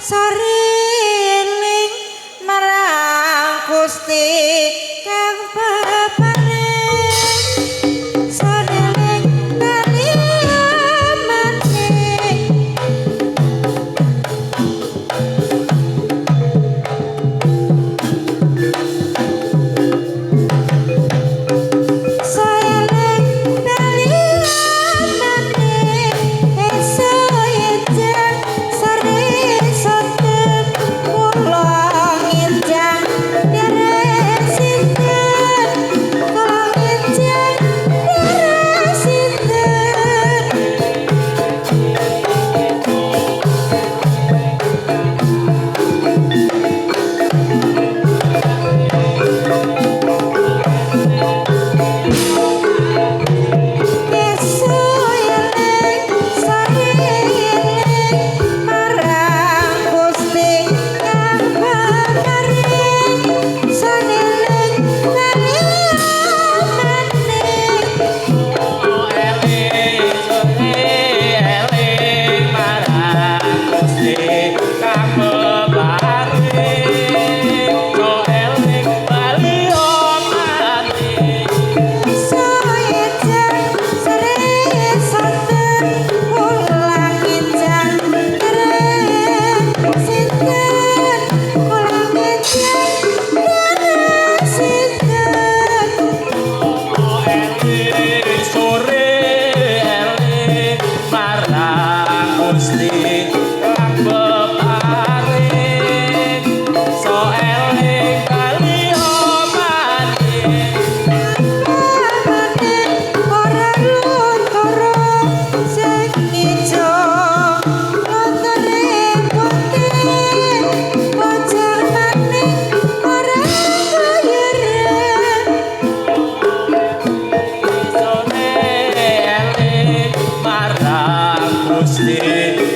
Sariling marang Gusti kang peparing, sariling bali maning. Saeling bali maning, esuk sore sonten kula nginjang derek sinten, kula nginjang derek sinten. Eling sore eling marang Gusti kang peparing, saneling bali maning. Eling sore eling marang Gusti kang peparing, eling bali maning. Soejeng sore sonten kula nginjang derek sinten, kula nginjang derek sinten. Eling sore eling marang Gusti kang peparing, so eling bali maning. Amane ora luntara sing ijo luntare putih, bocah maning ora kayeren. Sore eling marang Gusti